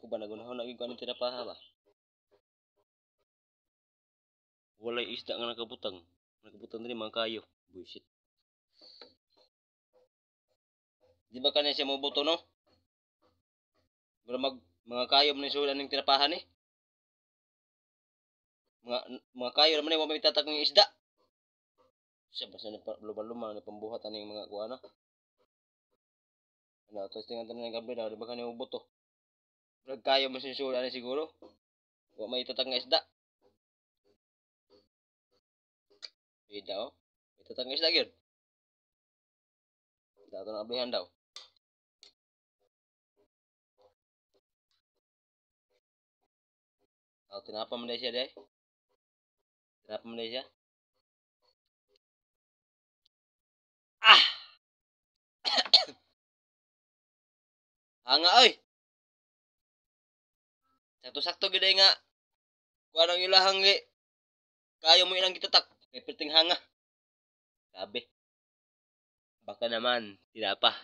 Ko ba nagunahon na gyud ko aning tinapaha ba? Walay isda nga nakabutang. Nakabutang diri mga kayo. Bullshit. Di ba kanya siya mobuto, no? Mura mag mga kayo man ni aning tinapahan ni. Mga kayo naman ni wa may tatak ng isda. Siya basta ni luma-luma ni pambuhat aning mga kuana. Ano, testing ang tanan ng gabi daw, di ba kanya mobuto? Murag kayo man siya ani siguro. Wa may tatak nga isda. Bida oh. May tatak nga isda gyud. Dato na ablihan daw. Oh, tinapa man siya day. Tinapa man siya. Ah! Hanga oy. Sakto-sakto gyud ay nga. Kuha ng ilahang gi. Kayo mo ilang gitatak. Kay perting hanga. Grabe. Baka naman, tinapa.